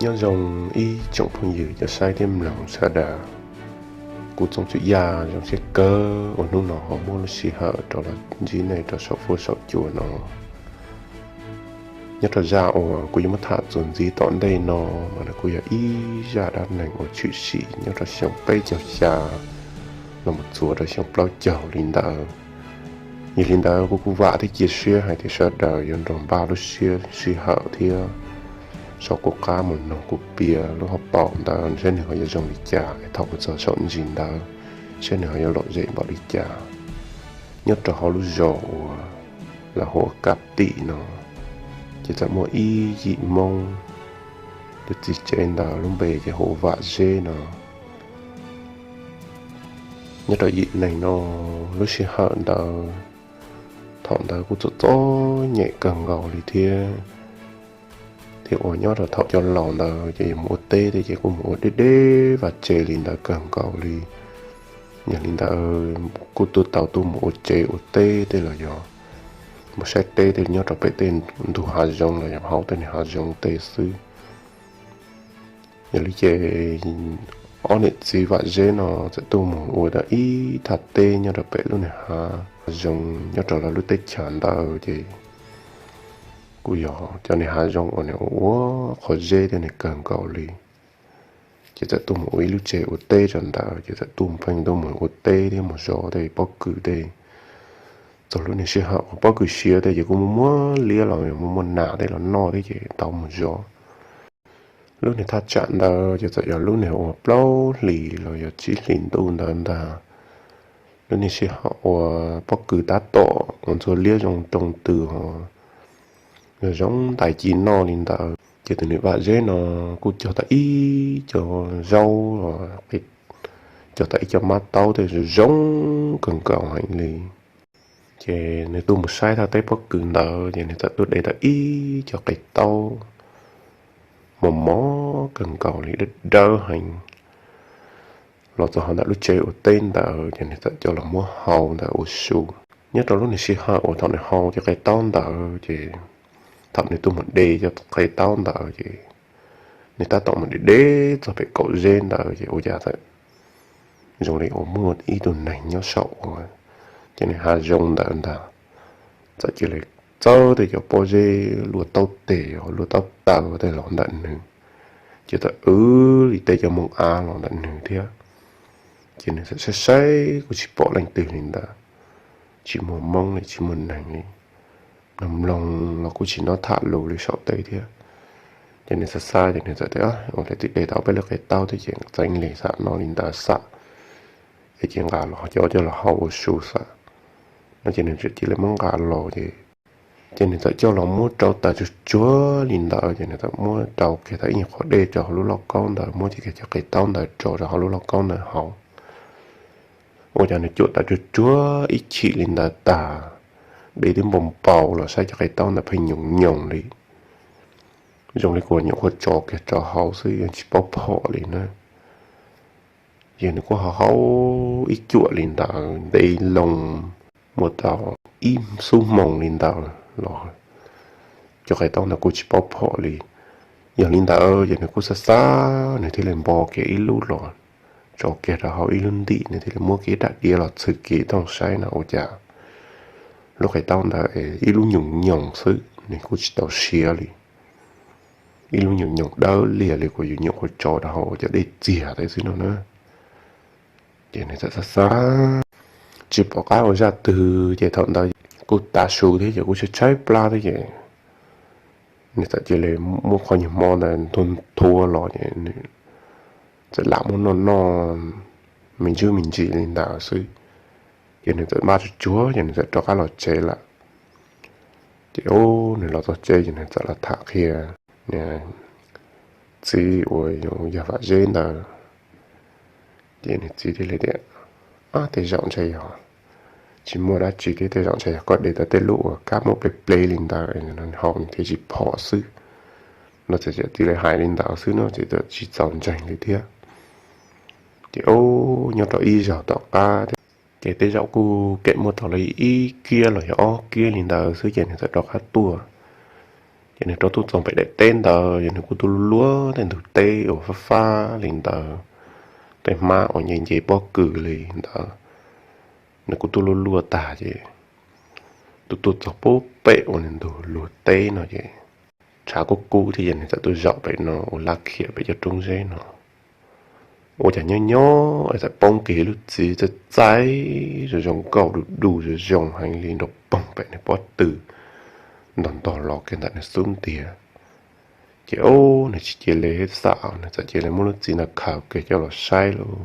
Nyob zoo ib tsoom phooj ywg cov saib thiab mloog sawv daws. Kuv Txooj Tswv Yaj zoo siab kawg uas hnub no ho muaj lub sij hawm rov los ntsib nej rau saum fuab saum cua no. Nyob rau zaj uas kuv yuav muab tham txuas ntxiv tom ntej no mas nws kuj yog ib zaj dab neeg uas tshwm sim nyob rau xyoo peb caug xya los mus txuas rau xyoo plaub caug li ntawd. Yog li ntawd kuv kuj vam thiab cia siab hais tias sawv daws yuav nrog npaj lub siab sij hawm thiab sau kuv qab mus noog kuv piav lub hauv paus ntawd saib nws ho yuav zoo li cas es thaum mus txog saum ntsis ntawd saib nws ho yuav lom zem npaum li cas. Nyob rau hauv lub zos uas lawv hu ua Kab Tim no ces txawm muaj ib yim Hmoob, tus txiv tsev ntawd lub npe ces hu ua Vam Zeb no. Nyob rau yim neeg no lub sij hawm ntawd, thaum ntawd kuj txom txom nyem kawg nkaus li thiab. Thiab uas nyob rau thaum cov laus ntawd ces yog mus ua teb tej ces kuj mus ua deb deb vaj tse li ntawd kawg nkaus li. Yog li ntawd kuj tuaj tau tuaj mus ua tsev ua teb tej los yog mus saib teb tej nyob rau pem tej ntug hav zoov los yog hauv tej niag hav zoov tej xwb. Yog li ces ob niam txiv Vam Zeb no txawm tuaj mus ua tau ib thaj teb nyob rau pem lub niag hav zoov nyob rau lawv lub teb chaws ntawd ces kuj yog cov niag hav zoov uas nws ua ua qhov zeb tej nws kawg nkaus li. Ces txawm tuaj mus ua ib lub tsev ua teb rau ntawd ces txawm tuaj pheej tuaj mus ua teb thiab mus zov tej pob kws tej. Txog lub niag sij hawm uas pob kws siav tej ces kuj muaj muaj liab los muaj muaj nas tej los noj thiab ces tau mus zov. Lub niag thaj tsam ntawd ces txawm yog lub niag uas plaub hlis los yog tsib hlis ntuj ntawd ntag. Lub niag sij hawm uas pob kws tab tom ua ntxhua liab zoo roo tws ho zoo ntais ci noj li ntawd ces tus niam Vam Zeb no kuj cog tau ib co zaub, cog tau ib co mab taub tej zoo zoo kawg nkaus heev li. Ces nws tuaj mus saib thaj teb pob kws ntawd ces nws txawm tuaj de tau ib co qe taub mos mos kawg nkaus li dawb dawb heev los txog hauv ntawm lub tsev ua teb ntawd ces nws txawm coj los muab hau ntawd ua su. Nyob rau lub niag sij hawm uas thaum nws hau cov qe taub ntawd ces thaum nws tuaj mus de cov qe taub ntawd ces nws tab tom mus de de txog pem kaum zeb ntawd ces ua cas txawm zoo li uas muaj ib tug neeg nyob saum uas cov niag hav zoov ntawd ntag. Txawm cia li txawb tej cov pob zeb luaj taub tes luaj taub taw tej los ntawm nws, ces txawm wb li tej cov moo av los ntawm nws thiab. Ces nws txawm saib saib kuj tsis pom leej twg li ntawd, tsis muaj Hmoob li tsis muaj neeg li, mloog mloog los kuj tsis hnov tham lus li saum teb thiab. Ces nws xav xav ces nws txawm tias ua li twb de tau peb lub qe taub thiab ces txeev li xam no li ntawd xam, es ces nqa los coj coj los hau ua su xam no ces nws txawm cia li muab nqa los ces, ces nws txawm coj los muab rau tas tsuag tsuag li ntawd ces nws txawm muab rau kiag tau ib nyuag qhov dej rau hauv lub lauj kaub ntawd, muab kiag cov qe taub ntawd rau rau hauv lub lauj kaub ntawd hauv. Ua cas nws cuam tas tsuag tsuag ib chim li ntawd tag, dej twb npau npau los saib cov qe taub ntawd pheej nyoos nyoos li, zoo li kuv nyuam qhuav tso kiag rau hauv xwb yeej tsis paub phom li na. Ces nws kuj hau hau ib cuam li ntawd ntev loo, muaj tau ib xub hmoov li ntawd los cov qe taub ntawd kuj tsis paub phom li. Yog li ntawd ces nws kuj xav xav nws thiaj li npo kiag ib lub los tso kiag rau hauv ib lub ntim, nws thiaj li muab kiag ib daim diav los txhwm kiag thooj saib no ua cas lub qe taub ntawd es ib lub nyoos nyoos xwb nws kuj tsis tau siav li, ib lub nyoos nyoos dawb liag li kuv yus nyuam qhuav tso rau hauv cov dej txiag tej xwb no na. Ces nws txawm xav xav tsis pom qab ua zaj twg ces thaum ntawd kuj tav su thiab ces kuj tshaib tshaib plab thiab ces nws txawm cia li muab qhov nyuag hmo ntawd nthua nthua los ces nws txawm lam muab noj noj me ntsuj me ntsis li ntawd xwb. Ces nws txawm maj tsuag tsuag ces nws txawm rov qab los tsev lawm. Ces ub nws los txog tsev ces nws txawm los tham qhia niag txiv uas yog Vam Zeb ntawd. Ces nws txiv thiaj li tias, Ab, tej zaum ntshe yog tsis muaj dab tsi thiab, tej zaum ntshe yog koj de tau tej lub uas kab muaj pleb pleb li ntawd hau thiaj tsis phom xwb. No txawm txiv li hais li ntawd xwb no ces txawm tsis txaus ntseeg li thiab. Ces ub nyob rau ib zaug tom qab ces tej zaum kuj kem muaj tau li ib kiab los yog ob kiab li ntawd xwb ces nws txawm rov qab tuaj. Ces nws rov tuaj txog pem daim teb ntawd ces nws kuj tuaj luaj luaj tej ntug teb uas fab fab li ntawd, tej hmab uas nce nce pob kws li ntawd, nws kuj tuaj luaj luaj tag ces tuaj tuaj txog pub pem uas nws ntug luag teb no ces tshav kub kub thiab ces nws txawm tuaj zaum pem no ua laj khiam pem cov roob zeb no. Ua cas nyob nyob es txawm poob kiag lub txiv txaij txaij zoo zoo nkauj du du zoo zoo heev li nrov poog pem nws pob tw, ntog ntog los kiag ntawm nws xub ntiag. Ces ub, nws tsis cia li xam, nws txawm cia li muab lub txiv ntawd khaws kiag coj los saib lauj.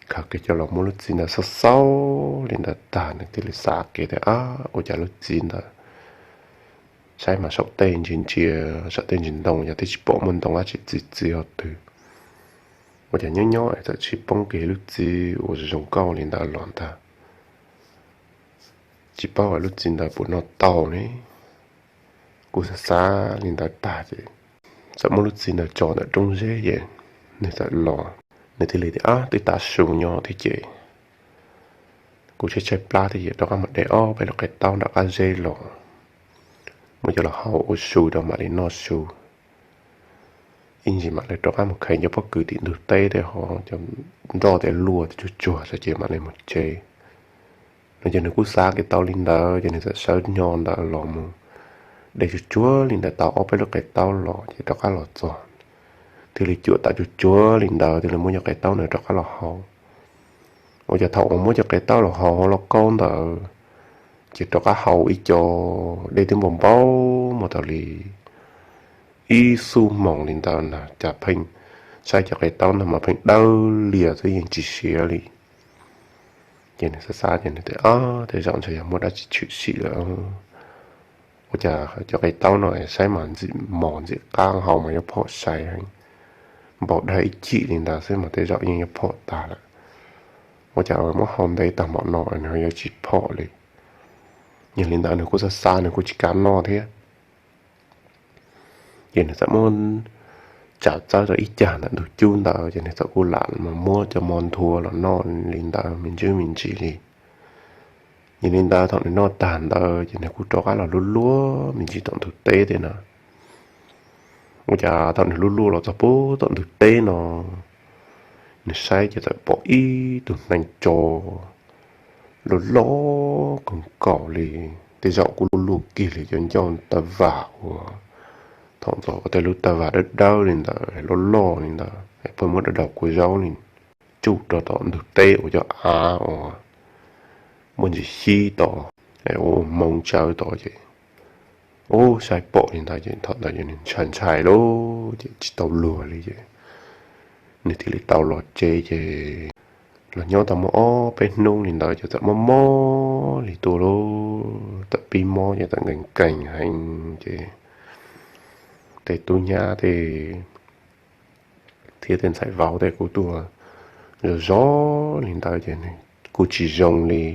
Khaws kiag coj los muab lub txiv ntawd xauj xauj li ntawd tag nws thiaj li xav kiag tias, ab, ua cas lub txiv ntawd saib mas saum tej ntsia ntsia, saum tej ntsis ntoo yog twb tsis pom muaj ntoo dab tsi txi txiv ho twg. Ua cas nyob nyob es txawm cia li poob kiag lub txiv uas zoo nkauj li ntawd los ntag. Tsis paub hais lub txiv ntawd puas noj tau ne. Kuv xav xav li ntawd tag ces txawm muab lub txiv ntawd tso ntawm roob zeb ces nws txawm los. Nws thiaj li tias, ab, twb tav su nyob thiab ces kuv tshaib tshaib plab thiab ces rov qab mus de ob peb lub qe taub nram qab zeb los, muab coj los hau ua su rau mam li noj su. Ib ntsis mam li rov qab mus kheev cov pob kws tim ntug teb tej ho cov nroj tej luaj tsuag tsuag ces mam li mus tsev. No ces nws kuj xav kiag tau li ntawd ces nws txawm sawv nyo ntawd los mus de tsuag tsuag li ntawd tau ob peb lub qe taub los ces rov qab los txog, thiaj li cuam tas tsuag tsuag li ntawd thiaj li muab cov qe taub ntawd rov qab los hau. Ua cas thaum uas muab cov qe taub los hau hauv lauj kaub ntawd ces rov qab hau ib co dej twb npau npau mus tau li ib xuab moos li ntawd na, cas pheej saib cov qe taub ntawd mas pheej dawb lias xwb yeej tsis siav li. Ces nws xav xav ces nws tias, ab, tej zaum ntshe yog muaj dab tsi tshwm sim lawm. Ua cas cov qe taub no saib mas ntxim mos ntxim qab hau mas yuav phom sai heev, npau dawb ib chim li ntawd xwb mas tej zaum yeej yuav phom tag lawm. Ua cas muab hau ntev tag npaum no nws yuav tsis phom li. Yog li ntawd nws kuj xav xav nws kuj tsis kam noj thiab. Ces nws txawm muab tsav txawb rau ib cag ntawm ntug cub ntawd ces nws txawm kuj lam mus muab cov mov nthua los noj li ntawd me ntsis me ntsis li. Yog li ntawd thaum nws noj tag ntawd ces nws kuj rov qab los luaj luaj me ntsis tom ntug teb thiab na. Ua cas thaum nws luaj luaj los txog pub tom ntug teb no, nws saib ces txawm pom ib tug neeg tso loj loj kawg nkaus li, tej zaum kuj luaj luaj kiag li cov ncauj taw vam uas thaum ntxov tej lub taw vam dawb dawb li ntawd loj loj li ntawd pheej muab daus daus kua zaub li tsuj rau tom ntug teb uas cov av uas muaj ntsis xyib tod, ua hmoov tsawv tod ces, ub, saib pom li ntawd ces thaum ntawd ces nws ntshai ntshai lauj ces tsis tau luag li ces nws thiaj li tau los tsev ces los nyob tau muaj ob peb hnub li ntawd ces txawm mob mob li tuaj lauj, txawm pib mob ces txawm nkees nkees heev ces tej tub nyab tej thiab tej ntxhais vauv tej kuj tuaj zov zov li ntawd ces nws kuj tsis zoo li.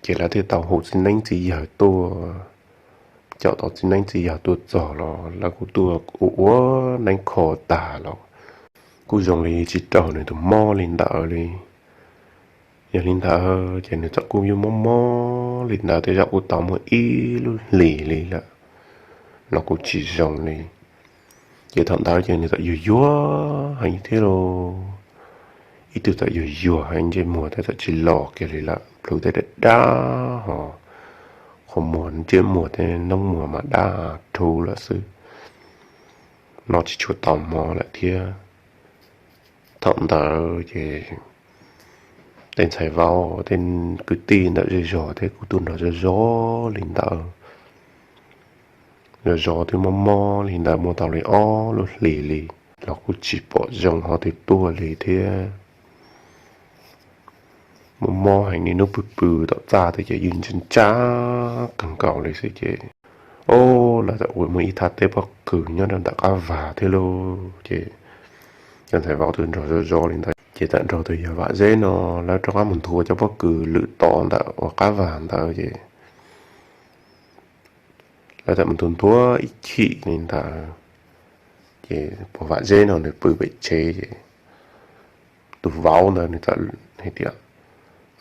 Ces lawv thiaj tau hu txiv neeb txiv yaig tuaj, caum tau txiv neeb txiv yaig tuaj txog los lawv kuj tuaj ua ua neeb kho tag los kuj zoo li tsis raug nws tus mob li ntawd li. Yog li ntawd ces nws txawm kuj yuav mob mob li ntawd tej zaum kuj tau muaj ib lub hlis li lawm los kuj tsis zoo li. Ces thaum ntawd ces nws txawm yuag yuag heev thiab lauj. Ib tug txawm yuag yuag heev ntsej muag tej txawm tsis los kiag li lawm, plhws tej dab dab ho, qhov muag ntsej muag tej noob muag mas dab rhuv lawm xwb, noj tsis tshua tau hmo lawm thiab. Thaum ntawd ces tej ntxhais vauv tej kwv tij ntawm zej zog thiab kuj tuaj nrog zov zov li ntawd. Zov zov twb mob mob li ntawd muaj tau li ob lub hlis li los kuj tsis pom zoo ho twg tuaj li thiab. Mob mob heev li, hnub pw pw tom txaj twb ces ywj ntsaj ntsaj kawg nkaus li xwb ces, o, lawv txawm ua muaj ib thaj teb pob kws nyob rau ntawm qab vag thiab lauj. Ces cov ntxhais vauv twb nrog zov zov li ntawd ces txawm nrog tus yawg Vam Zeb no lawv rov qab mus nthuav cov pob kws lwm tod ntawm uas qab vag ntawd ces lawv txawm mus nthuav nthuav ib chim li ntawd ces pog Vam Zeb no nws pw pem tsev ces tus vauv ntawd nws txawm hais tias,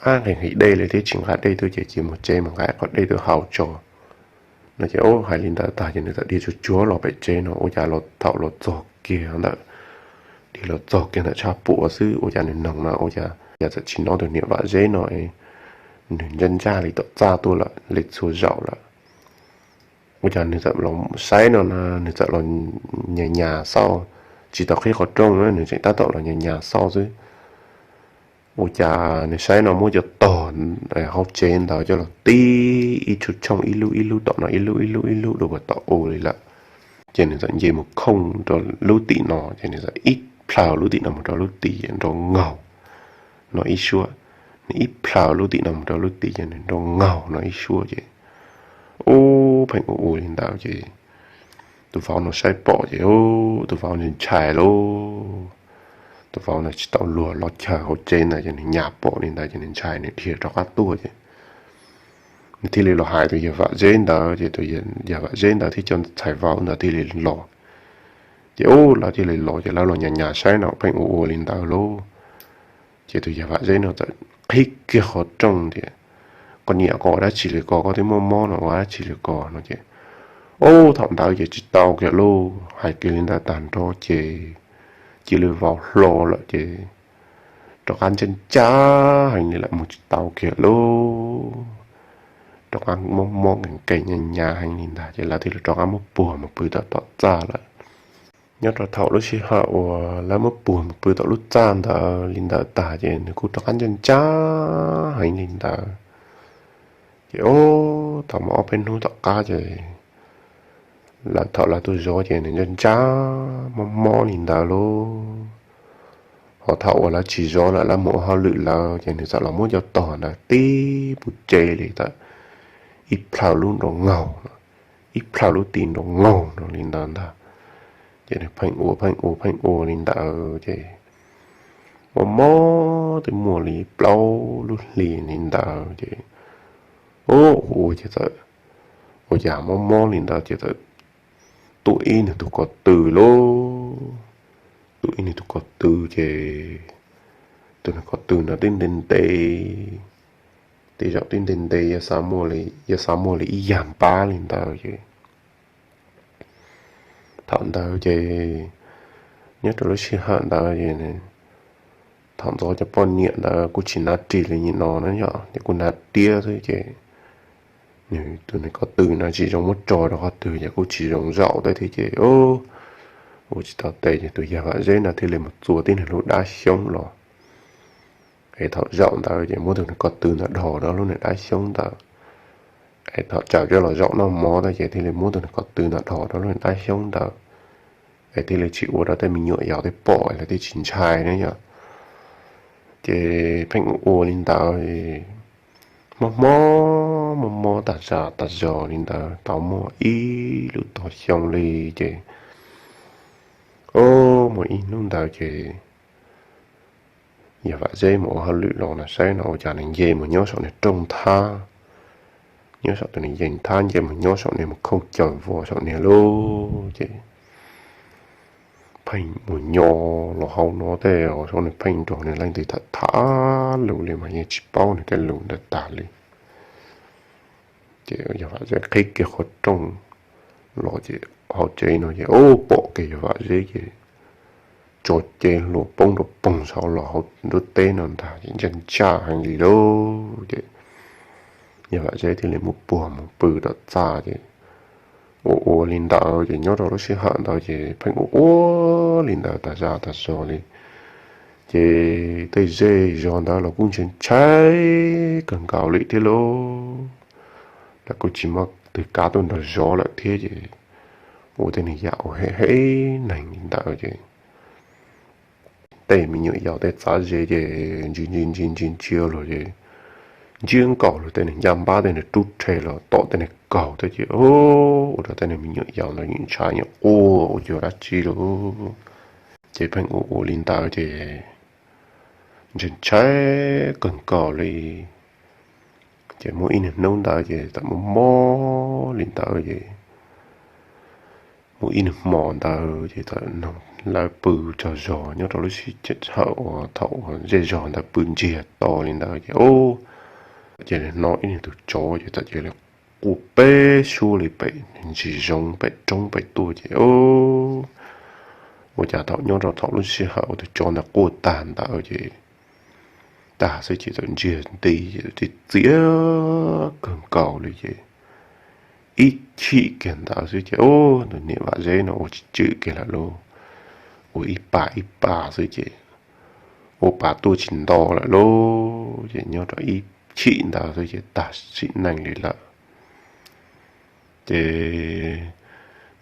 ab, nqhis nqhis dej li thiab tsis nqa dej tuaj ces cia mus tsev mus nqa qhov dej tuaj hau tso. No ces hais li ntawd tag ces nws txawm dhia tsuag tsuag los pem tsev no ua cas thaum los txog kiag ntawm, dhia los txog kiag ntawm tshaj puam xwb ua cas nws noog no ua cas txawm tsis hnov tus niam Vam Zeb no, nws ntsaj ntsaj li tom txaj tuaj lawm li txhua zaus lawm. Ua cas nws txawm los saib no na, nws txawm los nyas nyas xauj, tsis tau qhib qhov rooj na, nws tseem tab tom los nyas nyas xauj xwb. Ua cas nws saib no muab cov tog hauv tsev ntawd coj los tib ib tshooj ib lub ib lub tom no ib lub ib lub ib lub dua puag tom u li lawm. Ces nws txawm nce mus khooj rau lub tim no ces nws txawm ib plhaw lub tim no mus rau lub tim nrov nkaug no ib suab, nws ib plhaw lub tim no mus rau lub tim ces nws nrov nkaug no ib suab ces ub pheej ua ua li ntawd ces tus vauv no saib pom ces ub tus vauv ntshai ntshai lauj. Tus vauv no tsis tau luag los chaw hauv tsev ntawd ces nws nyas pom li ntawd ces nws ntshai nws dhia rov qab tuaj ces nws thiaj li los hais tus yawg Vam Zeb ntawd ces tus yawg Vam Zeb ntawd thiaj coj tus ntxhais vauv ntawd thiaj li los. Ces ub lawv thiaj li los ces lawv los nyas nyas saib no pheej ua ua li ntawd lauj. Ces tus yawg Vam Zeb no txawm qhib kiag qhov rooj tias, koj niam, koj ua dab tsi li ko, koj twb mob mob no ua dab tsi li ko no ces ub thaum ntawd ces tsis tau kiag lauj, hais kiag li ntawd tag nrho ces cia li vau hlo lawm ces rov qab ntsaj ntsaj heev li lawm mus tsis tau kiag lauj. Rov qab mob mob nkees nkees nyas nyas heev li ntawd ces lawv thiaj li rov qab muab puag mus pw tom tom txaj lawm. Nyob rau thaum lub sij hawm uas lawv muab puag mus pw tom lub txaj ntawd li ntawd tag ces nws kuj rov qab ntsaj ntsaj heev li ntawd. Ces ub thaum muaj ob peb hnub tom qab ces lawv thaum lawv tuaj zov ces nws ntsaj ntsaj mob mob li ntawd lauj. Ho thaum uas lawv tsis zov lawm lawv mus ua hauj lwm lawm ces nws txawm los muab cov tog ntawd tib puag tsev li tawm ib plhaw lub nrov nkaug no, ib plhaw lub tim nrov nkaug no li ntawd ntag. Ces nws pheej ua pheej ua pheej ua li ntawd ces mob mob twb muaj li plaub lub hlis li ntawd ces ub ua ua ces txawm ua cas mob mob li ntawd ces txawm tuaj ib nws tus ko tw lauj. Tuaj ib nws tus ko tw ces tus nws ko tw ntawd twb ntev ntev, tej zaum twb ntev ntev yuav xav muaj li ib yag npab li ntawd ces thaum ntawd ces nyob rau lub sij hawm ntawd es thaum ntxov cov poj niam ntawd kuj tsis hnav ris li nim no na yom, ces kuj hnav tiab xwb ces nws tus nws ko tw no tsis zoo muab tso rau qhov twg ces kuj tsis zoo zaum tej thiab ces ua tsis tau tes ces tus yawg Vam Zeb no thiaj li mus txua tib nws lub dab xyoob los. Es thaum zaum ntawd ces muab tus nws ko tw ntawd dhos rau lub nws dab xyoob ntawd. Es thaum tsaws coj los zaum noj mov tas ces thiaj li muab tus nws ko tw ntawd dhos rau lub nws dab xyoob ntawd, es thiaj li tsis ua rau tej me nyuam yaus tej pom lawv thiaj tsis ntshai na yom. Ces pheej ua ua li ntawd, mob mob mob mob tas zog tas zog li ntawd tau muaj ib lub tog xyoo li ces, o, muaj ib hnub ntawd ces yawg Vam Zeb mus ua hauj lwm los no saib no ua cas nws nce mus nyob saum nws rooj nthab, nyob saum tus nws yees nthab nce mus nyob saum nws mus khooj caws vos saum nws lauj ces pheej mus nyo los hauv no tej saum nws pheej nrog nws leej twg tham tham lus li mas yeej tsis paub nws tej lus ntawd tag li. Ces yawg Vam Zeb qhib kiag qhov rooj los ces hauv tsev no ces ub pom kiag yawg Vam Zeb ces tso cev hluas poob rau poog saud los hauv nruab teb no ntag ces ntsaj ntsaj heev li lauj ces yawg Vam Zeb thiaj li muab puag mus pw tom txaj ces ua ua li ntawd ces nyob rau lub sij hawm ntawd ces pheej ua ua li ntawd tas zaj tas zog li. Ces tej zej zog ntawd los kuj ntshai ntshai kawg nkaus li thiab lauj, lawv kuj tsis muaj twg kav tuaj nrog zov lawm thiab ces ua tej niag yam uas hem hem neeg li ntawd ces tej me nyuam yaus tej txav ze ces ntsia ntsia ntsia ntsia ntsia luag ces ntsia nkaus luag tej niag ncaj npab tej niag rub rhe los tom tej niag kaug thiab ces ua rau tej niag me nyuam yaus ntawd yeej ntshai yeej quaj ua cuag dab tsi lauj. Ces pheej ua ua li ntawd ces ntshai ntshai kawg nkaus li. Ces muaj ib niag hnub ntawd ces txawm mob mob li ntawd ces muaj ib niag hmo ntawd ces txawm noog lawv pw tsaug zog nyob rau lub sij hawm uas thaum uas zej zog ntawd pw ntsiag to li ntawd ces ub, cia li hnov ib niag tus tsov ces txawm cia li quaj peb suab li pem ntsis zoov pem roob pem tuaj ces o, ua cas thaum nyob rau thaum lub sij hawm uas tus tsov ntawd quaj tag ntawd ces tag xwb ces txawm ntsiag nti ces txiv txiav kawg nkaus li ces ib chim kiag ntawd xwb ces o, tus niam Vam Zeb no ua tsis tswm kiag lawm lauj, ua ib pas ib pas xwb ces ua pas tuaj tsis nto lawm lauj ces nyob rau ib chim ntawd xwb ces tag sim neej li lawm. Ces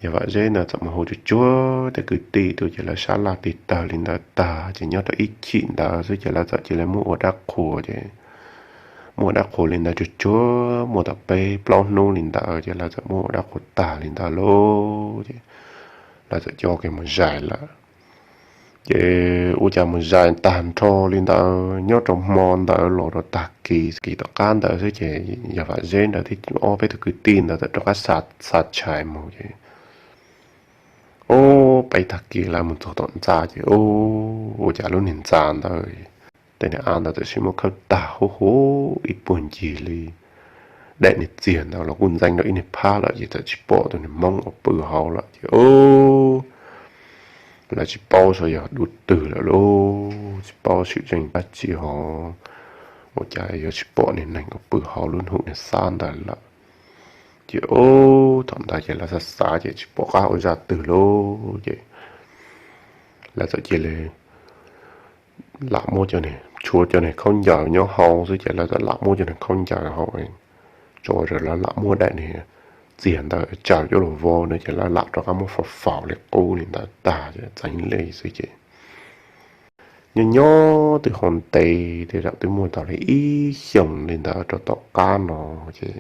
yawg Vam Zeb ntawd txawm mus hu tsuag tsuag tej kwv tij tuaj ces lawv sab laj tig tawg li ntawd tag ces nyob rau ib chim ntawd xwb ces lawv txawm cia li muab ua dab qhuas ces muab ua dab qhuas li ntawd tsuag tsuag muaj tau peb plaub hnub li ntawd ces lawv txawm muab ua dab qhuas tag li ntawd lauj ces lawv txawm coj kiag mus zais lawm. Ces ua cas mus zais tag nrho li ntawd nyob rau hmo ntawd los rau tag kis kis tom qab ntawd xwb ces yawg Vam Zeb ntawd thiab ob peb tug kwv tij ntawd txawm rov qab xa tshais mus ces o, peb tag kis lawv mus txog tom ntxa ces o, ua cas lub niag ntxa ntawd tej niag av ntawd txawm sis muab khawb tag huv huv ib puag ncig li. Daim niag txiag ntawd los kuj ntxeev rau ib niag phab lawm ces txawm tsis pom tus niag hmoob uas pw hauv lawm ces o, lawv tsis paub xyov yog dua twg lawm lauj, tsis paub swm zeej dab tsi hos ua cas yuav tsis pom niag neeg uas pw hauv lub hum niag xab ntawd lawm. Ces o, thaum ntawd ces lawv xav xav ces tsis pom qab ua zaj twg lauj ces lawv txawm cia li lam muab cov niag, tshuav cov niag khaub ncaws nyob hauv xwb ces lawv txawm lam muab cov niag khaub ncaws hauv tso, lawv lam muab daim niag txiag ntawd tsaws coj los vov no ces lawv lam rov qab muab faus faus li qub li ntawd tag ces txeev li xwb ces nyob nyob twb ho ntev tej zaum twb muaj tau li ib xyoos li ntawd rau tom qab no ces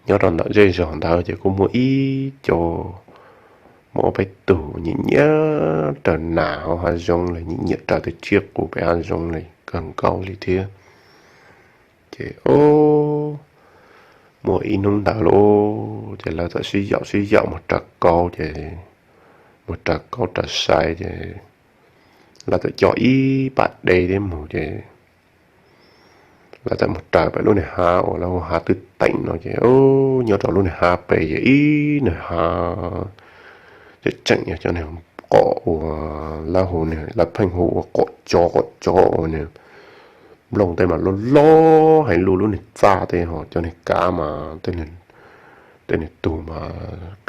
nyob rau ntawm zej zog ntawd ces kuj muaj ib co, muaj ob peb tug nyiam nyiam raws nas hauv hav zoov li, nyiam nyiam raws tej tsiaj qus pem hav zoov li kawg nkaus li thiab. Ces o, muaj ib hnub ntawd lauj ces lawv txawm sib yaum sib yaum mus raws kauv ces, mus raws kauv raws sai ces lawv txawm coj ib pas dej thiab mus ces lawv txawm mus raws pem lub niag hav uas lawv hu hav twb teem no ces o, nyob rau lub niag hav pem ces ib niag hav tseem tseem yog cov niag qom uas lawv hu, lawv pheej hu ua qom tsov qom tsov uas niag nplooj tej mas loj loj heev, luaj lub niag txaj tej ho cov niag kav mas tej niag tug mas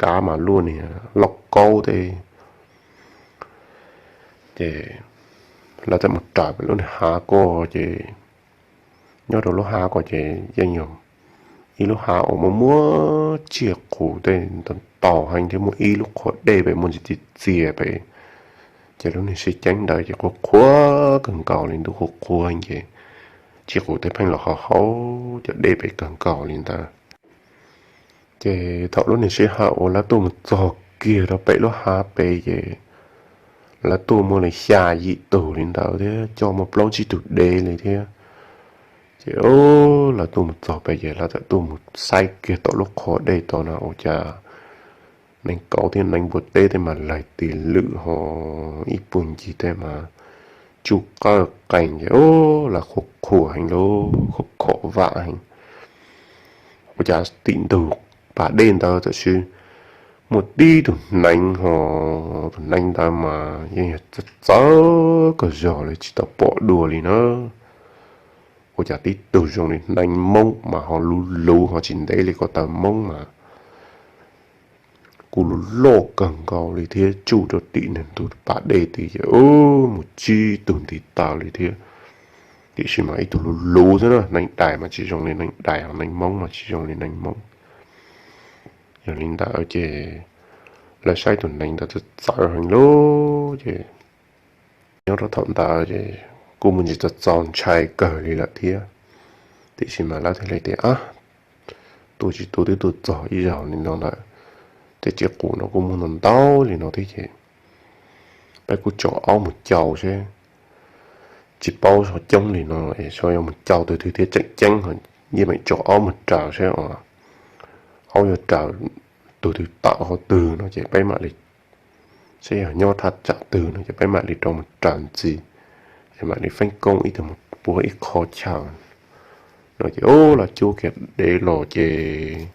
kav mas luaj niag lauj kaub tej. Ces lawv txawm mus raws pem lub niag hav ko ces nyob rau lub hav ko ces yeej yog ib lub hav uas muaj muaj tsiaj qus tej ntau ntau heev thiab muaj ib lub qhua dej pem muaj ntsis txias txias pem. Ces lub niag sib ceeb ntawd ces qhuav qhuav kawg nkaus li, ntuj qhuav qhuav ces tsiaj qus tej pheej los haus haus cov dej pem kawg nkaus li ntawd. Ces thaum lub niag sij hawm uas lawv tuaj mus txog kiag rau pem lub hav pem ces lawv tuaj muaj li xya yim tug li ntawd thiab coj muaj plaub tsib tug dev li thiab. Ces lawv tuaj mus txog pem ces lawv txawm tuaj mus saib kiag tom lub qhua dej tod no ua cas neev kauv thiab neev npua teb tej mas laig tis lwm ho ib puag ncig tej mas tsuj qawj qees ces lawv qhuav qhuas heev lauj, qhuav khom vam heev. Ua cas tim ntug pas dej ntawd txawm sis muaj tib tug hneev ho, tus hneev ntawd mas yeej yog txawv txawv kawg zog li tsis tau pom dua li na. Ua cas tib tug zoo li hneev Hmoob mas ho luv luv ho tsis ntev li ko taw Hmoob mas kuj luv loj kawg nkaus li thiab tsuj rau tim nws ntug pas dej tid ces mus tsib tug ntiv taw li thiab. Tiam sis mas ib tug luv luv xwb na, hneev dais mas tsis zoo li hneev dais, hneev Hmoob mas tsis zoo li hneev Hmoob. Yog li ntawd ces lawv saib tus hneev ntawd txawv txawv heev lauj ces nyob rau thaum ntawd ces kuj muaj ntsis txaus txaus ntshai kawg li lawm thiab. Tiam sis mas lawv thiaj li tias, ab, tuaj tsis tuaj twb tuaj txog ib zaug li no lawm, tej tsiaj qus no kuj muaj ntau ntau li no thiab ces peb kuj tso aub mus cau seb, tsis paub xyov coob li no es xyov yuav mus cau tus twg thiab, tseem ceeb yeej meem tso aub mus raws seb, aub yuav raws tus twg tawm hauv twg no ces peb mam li, seb yog nyob thaj tsam twg no ces peb mam li rov mus raws ntxiv, es mam li feeb koob ib tug mus puag ib qho chaw. Ces ub, los cuab kiag dev los ces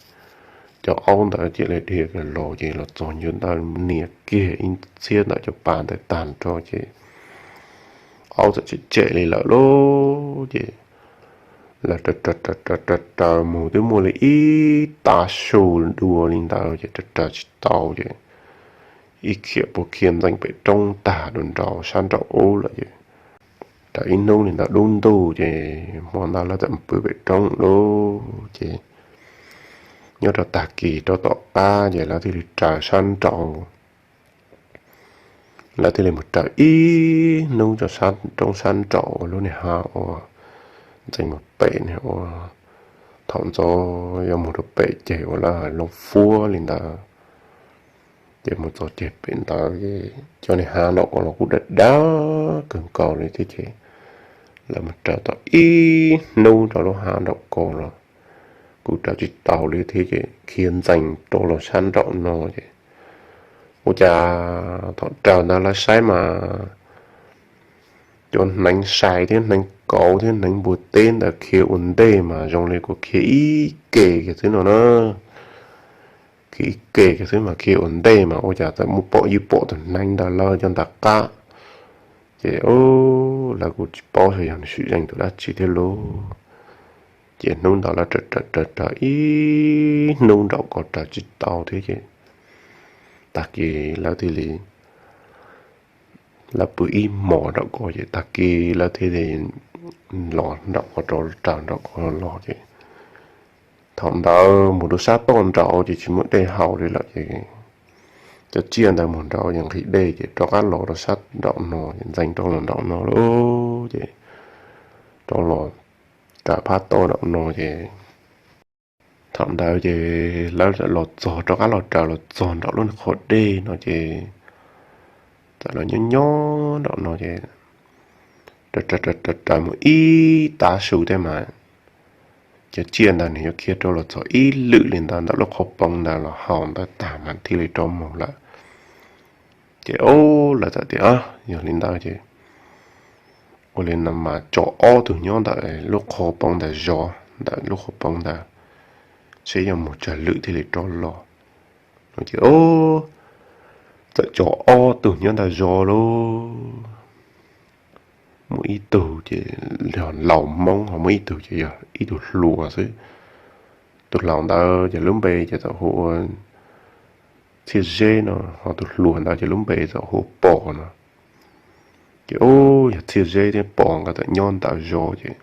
cov aub ntawd cia li dhia kiag los ces los txog ncua ntawd nias kiag ib txhiab ntawm cov pas ntawd tag nrho ces aub txawm tsem tsem li lawm lauj. Ces lawv raws raws raws raws mus twb muaj li ib tav su dua li ntawd ces raws raws tsis tau ces ib khiav puag khiav ntxees pem roob tag rau nraud sab nraum ub lawm ces raws ib hnub li ntawd dub ntuj ces hmo ntawd lawv txawm pw pem roob lauj. Ces nyob rau tag kis rau tom qab ces lawv thiaj li raws sab nraud lawv thiaj li mus raws ib hnub rau sab roob sab nraum uas lub niag hav uas ntxeev mus pem ne ua thaum ntxov yuav mus rau pem ces uas lawv hais loo fuab li ntawd. Ces mus txog ceg pem ntawd cov niag hav nraum ko los kuj dav dav kawg nkaus li thiab ces lawv mus raws tau ib hnub rau lub hav nraum ko los kuj raws tsis tau li thiab ces khiav ntxees rau los sab nraum no ces ua cas thaum raws ntawd lawv saib mas cov hneev sai thiab hneev kauv thiab hneev npua teb ntawd khiav ua ntej mas zoo li kuj khiav ib ke kiag xwb no na. Khiav ib ke kiag xwb mas khiav ua ntej mas ua cas txawm muaj pom ywj pom tus hneev ntawd lawv cov ntawd qab. Ces lawv kuj tsis paub xyov yog nws sim zeej tus dab tsi thiab lauj. Ces hnub ntawd lawv raws raws raws ib hnub nraum ko raws tsis tau thiab ces tag kis lawv thiaj li lawv pw ib hmos nraum ko ces tag kis lawv thiaj li los nraum ko rau raws nraum ko los ces thaum ntawd mus rau sab toj nraud ces tsis muaj dej haus li lawm ces cov tsiaj ntawd mus nraud ces nqhis dej ces rov qab los rau sab nraum no ces ntxeev rov los nraum no lauj. Ces rov los raws phab toj nraum no ces thaum ntawd ces lawv los txog rov qab los raws los txog nraum lub qhov dej no ces txawm los nyob nyob nraum no ces raws raws raws raws mus ib tav su thiab mas cov tsiaj ntawd nws yuav khiav rau los txog ib lwm li ntawd ntawm lub qhov poob ntawd los haus ntawd tag mas thiaj li rov mus lawm. Ces lawv txawm tias yog li ntawd ces ua li no mas tso ob tug nyob ntawm lub qhov poob ntawd zov ntawm lub qhov poob ntawd seb yuav mus tsawg lwm thiaj li rov los no ces txawm tso ob tug nyob ntawd zov lauj. Muaj ib tug ces yog laus hmoob ho muaj ib tug ces yog ib tug hluas xwb. Tus laus ntawd ces lub npe ces txawm hu ua Txhiaj Zeb no, ho tus hluas ntawd ces lub npe txawm hu ua Pos no. Ces ub, yog Txhiaj Zeb thiab Pos nkawd txawm nyob ntawd zov ces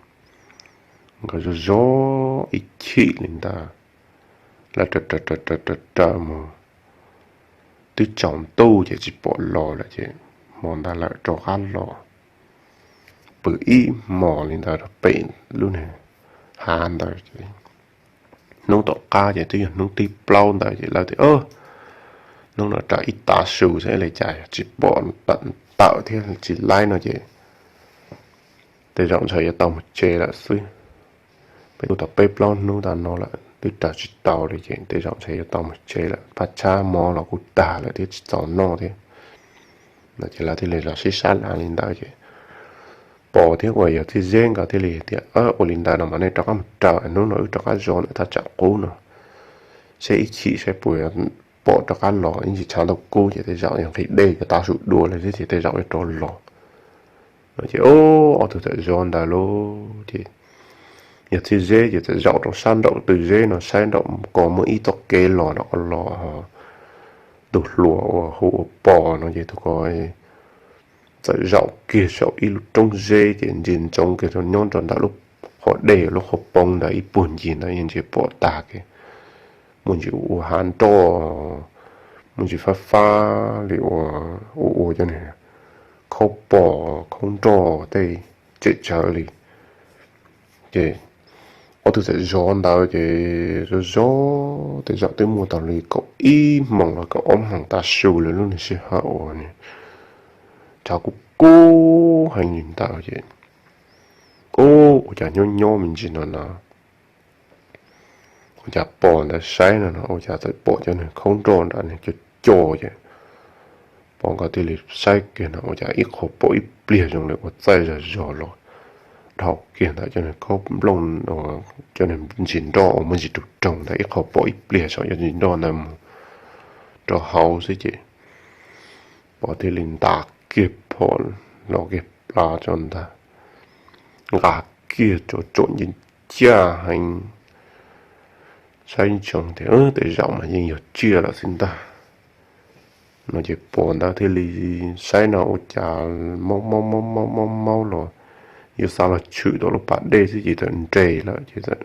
nkawd zov zov ib chim li ntawd lawv raws raws raws raws mus twb tsaus ntuj ces tsis pom los lawm ces hmo ntawd lawv rov qab los pw ib hmos li ntawd rau pem lub niag hav ntawd ces hnub tom qab ces twb yog hnub thib plaub ntawd ces lawv tias hnub no raws ib tav su xwb li cas tsis pom tawm thiab tsis laib no ces tej zaum ntshe yuav tau mus tsev lawm xwb. Peb twb tau peb plaub hnub tag no lawm twb raws tsis tau li ces tej zaum ntshe yuav tau mus tsev lawm, phab tshab mov los kuj tag lawm thiab tsis txaus noj thiab no ces lawv thiaj li los sib sab lav li ntawd ces Pos thiab uas yog Txhiaj Zeb nkawd thiaj li tias ua li ntawd no mas nej rov qab mus raws, hnub no wb rov qab zov ntawm thaj tsam qub no seb ib chim saib puas pom rov qab los, ib ntsis tshav ntuj kub ces tej zaum yog nqhis dej ces tav su dua lawm xwb ces tej zaum yuav rov los no ces ob tug txawm zov ntawd lauj ces yog Txhiaj Zeb ces txawm zaum rau sab nraum tw zeb no saib nraum ko muaj ib txoj kev los nram ko los ho tus hluas uas hu ua Pos no ces tus ko txawm zaum kiag saum ib lub roob zeb ces ntsia ntsoov kiag rau nyob rau ntawm lub qhov dej lub qhov poob ntawd ib puag ncig ntawd yeej ntsia pom tag kiag. Muaj ntsis ua hav nroj, muaj ntsis fab fab li ua ua cov niag khaub pos khaub nroj tej tsem tsawv li. Ces ob tug txawm zov ntawd ces zov zov tej zaum twb muaj tau li kaum ib hmoos los kaum ob hmoos tav su lawm lub niag sij hawm uas nws tshav kub kub heev li ntawd ces ub, ua cas nyob nyob me ntsis no no ua cas Pos ntawd saib no no ua cas txawm pom cov niag khaub nroj nram niag co co ces Pos nkawd thiaj li saib kiag no ua cas ib qho pom ib pliag zoo li ua txaij zog zog los dhau kiag ntawd cov niag khaub nplooj, cov niag ntsis nroj uas muaj ntsis raug raug ntawd ib qho pom ib pliag saum cov ntsis nroj ntawd mus rau hauv xwb ces Pov thiaj li nta kiag phom los kiag plab tso ntag, nqa kiag tso tsom ncaj ncaj heev, saib ntsoov tias tej zaum mas yeej yog tsiaj lawm xwb ntag no ces Pov ntawd thiaj li saib no ua cas maub maub maub maub maub los yuav xav los tshwm tau lub pas dej xwb ces txawm nres lawm ces txawm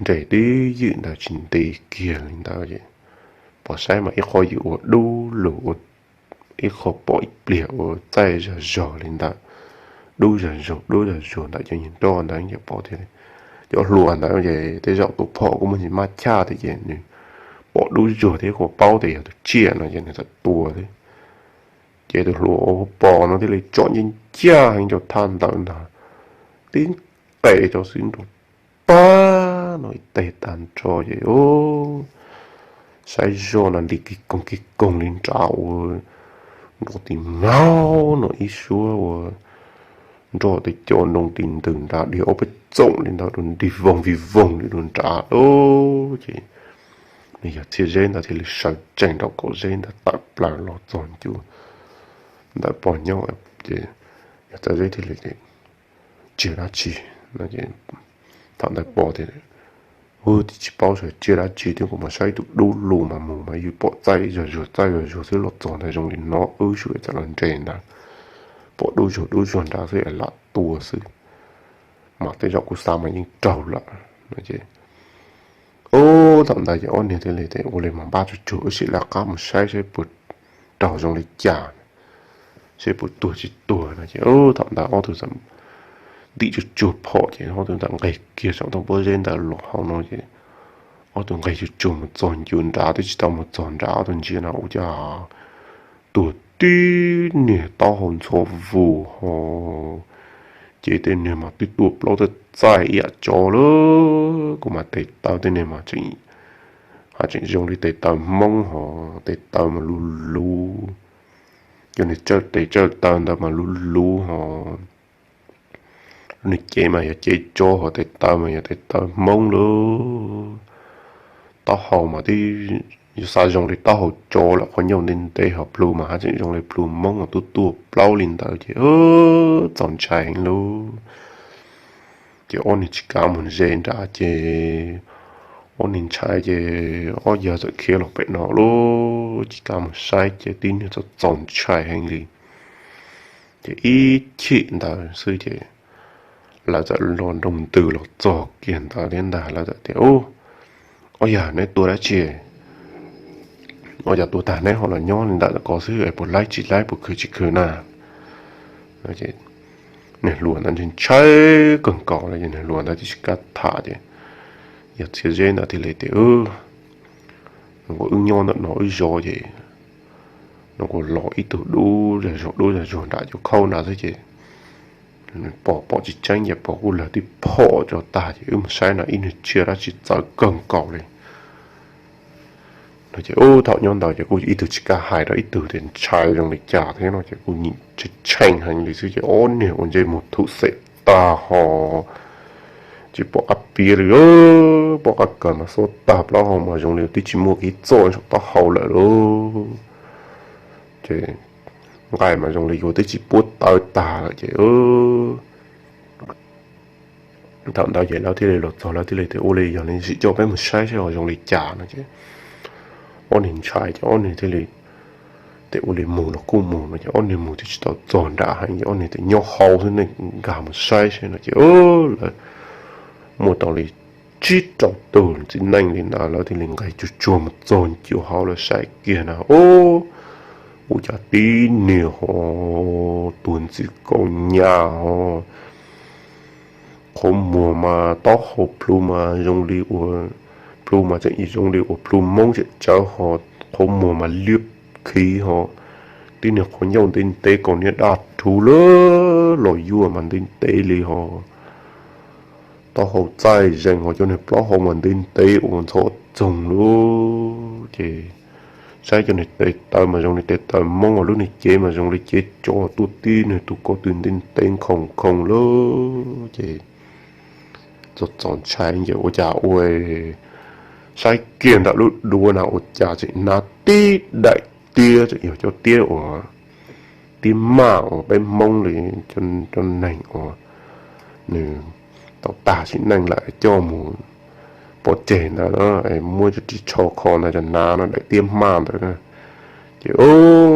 nres twb ywm ntawd tsis nti kiag li ntawd es Pov saib mas ib qho ywm ua dub lug ua ib qho pom ib pliag ua txaij zog zog li ntawd, dub zog zog dub zog zog ntawm cov niag nroj ntawd ces Pov thiaj li, cov hluas ntawd ces tej zaum tus phom kuj muaj ntsis maj chaj thiab ces nws pom dub zog thiab kuj paub tias yog tus tsiaj no ces nws txawm tua thiab. Ces tus hluas uas Pov no thiaj li tsom ncaj ncaj heev rau thaj ntawd ntag, tib nqes rau xwb nrov pag no ib teg tag nrho ces saib zoj no nti kiv koog kiv koog li nrad ua nrov tis naug no ib suab ua nroj tis co ntoo tis ntws nrad dhia ob peb txoom li ntawd rau nrig voog vig voog li rau nrad lawm ces nws yog txhia zeb ntawd thiaj li sawv tsees rau kaum zeb ntawd tawm plaws los txog ncua ntawm Pov nyob ces yog txhia zeb thiaj li tsiaj dab tsi no. Thaum ntawd Pov tias, ub, twb tsis paub xyov tsiaj dab tsi thiab, kuv mas saib tus dub lug mas mus mas yus pom txaij zog zuag txaij zog zuag xwb, los txog ntawd zoo li no wb sib txawm los nres ntawd, pom dub zuag dub zuag nrad xwb es lam tua xwb, mas tej zaum kuv xav mas yeej raug lawm no ces ub, thaum ntawd ces ob niag thiaj li tias ua li mas npaj tsuag tsuag wb sim lawv qab mus saib saib puas raug zoo li cas, saib puas tuag tsis tuag no ces thaum ntawd ob tug txawm ntim tsuag tsuag phom ces ob tug txawm nqes kiag saum toj pob zeb ntawd los hauv no ces ob tug nqes tsuag tsuag mus txog ncua nrad twb tsis tau mus txog nrad ob tug ntsia no ua cas tuag tib niag taub hau ntxhov vus ho ces tej niag mas twb tuaj plaub txaij txaij ib yam tsov lawm, kuv mas tes taw tej niag mas tseem, ha tseem zoo li tes taw Hmoob ho, tes taw mas luv luv, cov niag tsawj tes tsawj taw ntawd mas luv luv ho, niag cev mas yog cev tsov ho tes taw mas yog tes taw Hmoob lawm. Taub hau mas twb yus xav zoo li taub hau tsov lawm, qhov ncauj ntev ntev ho plhu mas ha tseem zoo li plhu Hmoob ho tuaj tuaj plaub li ntawd ces txaus ntshai heev lauj. Ces ob niag tsis kav mus ze nrad ces ob niag ntshai ces ob yawg txawm khiav los pem no lauj, tsis kav mus saib ces tib niag txaus txaus ntshai heev li. Ces ib chim ntawd xwb ces lawv txawm los nroo ntws los txog kiag ntawd thiab ntag, lawv txawm tias, Ub, ob yawg, neb tua dab tsi? Ua cas tua tag neb ho los nyob li ntawm ko xwb es puas laib tsis laib puas khwv tsis khwv na? Niag hluas ntawd ntshai ntshai kawg nkaus li ces niag hluas ntawd twb tsis kam tham ces yog txhia zeb ntawd thiaj li tias, Ub, no kuv wb nyob ntawm no wb zov ces no kuv los ib tug dub zog dub zog nram cov khauj nrad xwb ces pom pom tsis tseeb ces pom kuj lawv tib phom tso tag ces wb mus saib no ib niag tsiaj dab tsi txawv kawg nkaus li no ces ub, thaum nyob ntawd ces kuj ib tug tsis kam hais rau ib tug tias ntshai zoo li cas thiab no ces kuj nim tshee tshee heev li xwb ces ob niag ua ntsej muag thum xem tag ho tsis pom qab piav li, pom qab kaws mas xob tag, plaub hau mas zoo li twb tsis muaj kev txoj saum taub hau lawm lauj. Ces nqaij mas zoo li yuav twb tsis puab tawv tag lawm ces thaum ntawd ces lawv thiaj li los txog, lawv thiaj li tias, Ua li yog li sim coj peb mus saib saib ho zoo li cas no ces ob niag ntshai ces ob niag thiaj li tias ua li mus los kuj mus no ces ob niag mus twb tsis tau txog nram heev ces ob niag tias nyob hauv xwb, nej nkag mus saib saib no ces lawv muaj tau li tsib rau tus txiv neej li ntawd, lawv thiaj li nqis tsuag tsuag mus txog ncua hauv, lawv saib kiag na, ub, ua cas tib niag ho tuag ntxim kaus nyas ho, qhov muag mas taub hau plhu mas zoo li ua, plhu mas tseem zoo li ua plhu Hmoob tseem tsawv ho, qhov muag mas liab khiv ho, tib niag qhov ncauj ntev ntev kaus niag daj rhuv lawm, los yuaj mas ntev ntev li ho, taub hau txaij zees ho, cov niag plaub hau mas ntev ntev ua ntxhov txoog lawm ces Saib cov niag tes taw mas zoo li tes taw Hmoob, lub niag cev mas zoo li cev tsov, tuaj tib niag tus ko tw ntev ntev nkhaus nkhaus lawm ces txog txom ntshai ces ua cas ua saib kiag ntawm lub duav na ua cas tseem hnav tib daim tiab, yog cov tiab uas tiab maj uas peb Hmoob li, cov neeg uas nws tau tag sim neej lawm coj mus pov tseg ntawd, muab cov ris tsho kho ntawd, cov hnav no daim tiab maj ntawd. Ces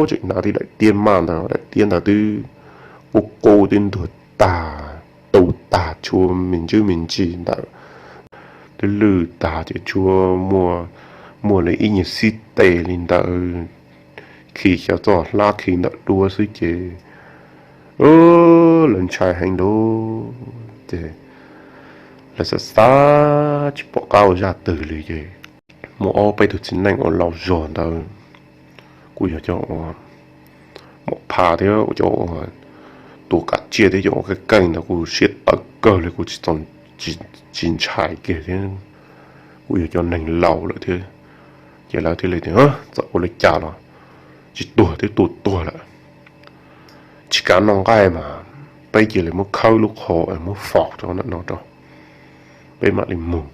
tseem hnav tib daim tiab maj ntawd, daim tiab ntawd twb qub qub twb ntuag tag, tu tag, tshuav me ntsis me ntsis ntawd twb lwj tag ces tshuav muaj li ib nyuag xib tes li ntawd khi xyov txoj hlab khi ntawm duav xwb ces lawv ntshai heev lawm ces lawv xav xav tsis pom qab ua zaj twg li ces muaj ob peb tug txiv neej uas laus zog ntawd, kuj yog cov uas muaj pha thiab cov uas tua kam tsiaj thiab cov uas keej keej ntawd kuj siab tawv kawg li, kuj tsis txaus, tsis ntshai kiag thiab, kuj yog cov neeg laus lawm thiab. Ces lawv thiaj li tias txawm ua li cas los tsis tuag twb tuag tuag lawm, tsis kav noj nqaij mas peb cia li muab khawb lub qhov muab faus rau ntawm no rau peb mam li mus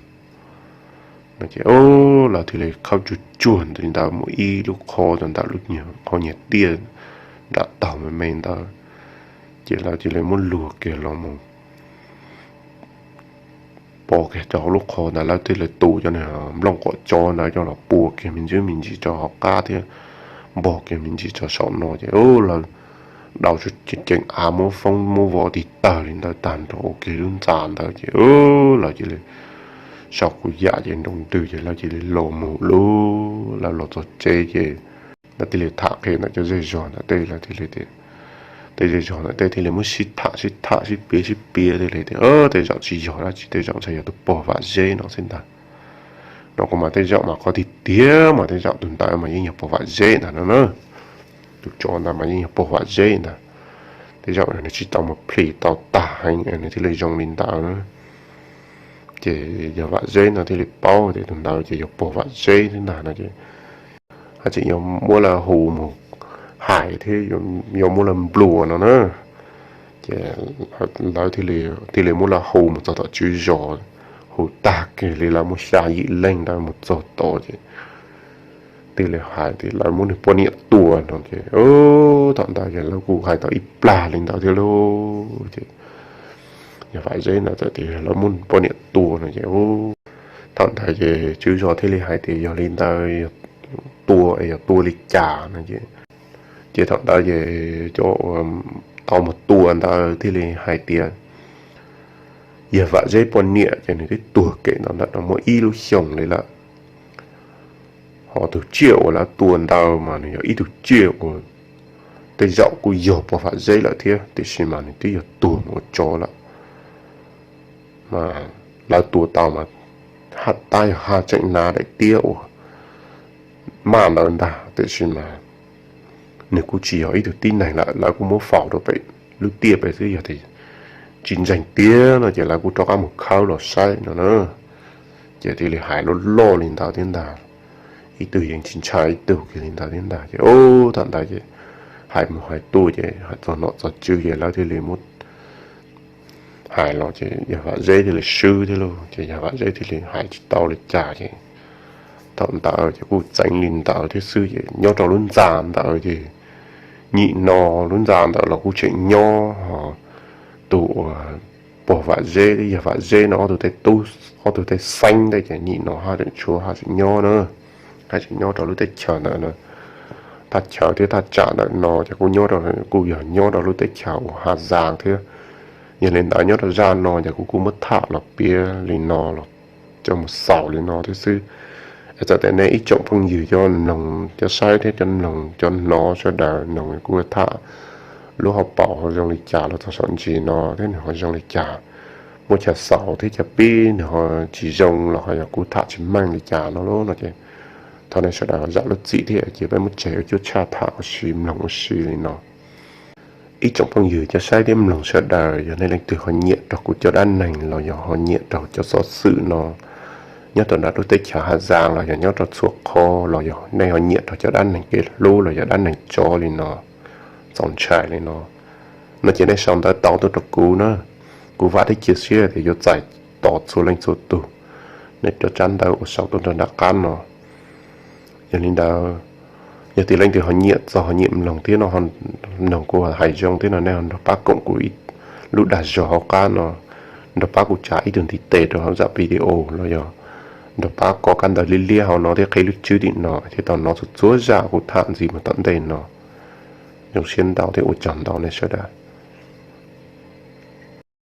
no ces lawv thiaj li khawb tsuag tsuag li ntawd mus ib lub qhov rau ntawm lub qhov nyiag tiaj nram taug me me ntawd, ces lawv cia li muab luag kiag los mus pov kiag rau hauv lub qhov ntawd, lawv thiaj li tu cov nplooj quav tsov ntawd coj los pua kiag me ntsis me ntsis rau hauv qab thiab npog kiag me ntsis rau saum no ces lawv dau ceev av muab foob muab vov tig tawg li ntawd tag nrho ua kiag lub ntxa ntawd ces lawv cia li sau kuv yam ces nroo ntws ces lawv cia li los mus lawm. Lawv los txog tsev ces lawv thiaj li tham qhia ntawm cov zej zog ntawd tej, lawv thiaj li tias, tej zej zog ntawd tej thiaj li muab sib tham sib tham sib piav sib piav thiaj li tias tej zaum tsis yog dab tsi, tej zaum ntshe yog tus pog Vam Zeb no xwb ntag no. Kuv mas tej zaum mas qhov tiag tiag mas tej zaum tus ntawd mas yeej yog pog Vam Zeb ntag no na. Tus tsov ntawd mas yeej yog pog Vam Zeb ntag. Tej zaum nws tsis tau mus plhis tau tag heev nws thiaj li zoo li ntawd na. Ces yog Vam Zeb no thiaj li paub tias tus ntawd ces yog pog Vam Zeb thiab ntag no ces haj tseem yuav muab lawv hu mus hais thiab yuav muab lawv nplua no na. Ces lawv thiaj li muab lawv hu mus txog tom tswv zos, hu tag kiag li lawv muaj xya yim leej ntawd mus txog tod ces thiaj li hais tias lawv muab nws poj niam tua no ces thaum ntawd ces lawv kuj hais tau ib plag li ntawd thiab lauj. Ces yog Vam Zeb ntawd txawm tias lawv muab poj niam tua no ces thaum ntawd ces tswv zos thiaj li hais tias yog li ntawd, tua es yog tua li cas no ces, ces thaum ntawd ces cov uas tau mus tua ntawd thiaj li hais tias yog Vam Zeb poj niam ces nws twb tuag kev ntawd ntawm no muaj ib lub xyoos li lawm. Ho tus tsiaj uas lawv tua ntawd mas nws yog ib tug tsiaj uas tej zaum kuj yog pog Vam Zeb lawm thiab, tiam sis mas nws twb yog tuag mus ua tsov lawm. Mas lawv tua tau mas haj tab yog haj tseem hnav daim tiab uas maj ntawd ntag, tiam sis mas nws kuj tsis yog ib tug tib neeg lawm, lawv kuj muab faus rau pem lub tiaj pem xwb, yog tias tsis ntseeg tiag no ces lawv kuj rov qab mus khawb los saib no na. Ces thiaj li hais loj loj li ntawd thiab ntag, ib tug yeej tsis ntshai ib tug kiag li ntawd thiab ntag. Ces thaum ntawd ces hais mus hais tuaj ces hais txog nom txog tswv ces lawv thiaj li muab hais los ces yog Vam Zeb thiaj li swb thiab lauj. Ces yog Vam Zeb thiaj li hais tsis tau li cas ces thaum ntawd ces kuj txeev li ntawd thiab xwb. Ces nyob rau lub ntxa ntawd ces nim no lub ntxa ntawd los kuj tseem nyob ho tus uas pog Vam Zeb thiab yog Vam Zeb no ob tug tej tub, ob tug tej xeeb ntawd ces nim no haj tseem tshuav haj tseem nyob na, haj tseem nyob rau lub teb chaws ntawd na. Thaj chaw thiab thaj tsam ntawm no ces kuj nyob rau, kuj yog nyob rau lub teb chaws uas Haj Zaas thiab. Yog li ntawd nyob rau zaj no ces kuv kuj muab tham los piav li no los coj mus xaus li no thiab xwb. Es txawm tias nej ib tsoom phooj ywg cov mloog cov saib thiab cov mloog cov hnov sawv daws mloog kuv tham lub hauv paus ho zoo li cas los txog saum ntsis no thiab nws ho zoo li cas, muaj chaw xaus thiab chaw pib nws ho tsis zoo los ho yog kuv tham tsis meej li cas no lauj no ces thov nej sawv daws zam lub txim thiab cia peb muab tseg ua cuab tshaj tham ua si mloog ua si li no. Ib tsoom phooj ywg cov saib thiab mloog sawv daws, yog nej leej twg ho nyiam rau kuv cov dab neeg los yog ho nyiam rau cov xov xwm no, nyob rau nram lub teb chaws Haj Zaas los yog nyob rau txhua qhov los yog nej ho nyiam rau cov dab neeg kev hlub los yog dab neeg tsov li no, txaus ntshai li no, no ces nej sau ntawv tau tuaj rau kuv na. Kuv vam thiab cia siab tias yuav txais tos txhua leej txhua tus nej cov tsab ntawv uas sau tuaj nram qab no. Yog li ntawd, yog tias leej twg ho nyiam txog ho nyiam mloog thiab no, mloog kuv hais zoo thiab no nej nrog pab koom kuv lub dag zog hauv qab no, nrog pab kuv tsa ib tug ntiv tes rau hauv zaj video los yog nrog pab kov kab ntawv liab liab hauv no thiab qhib lub tswb tim no thiab tau hnov txhua txhua zaj kuv tham ntxiv mus tom ntej no. Zoo siab ntau thiab ua tsaug ntau nej sawv daws.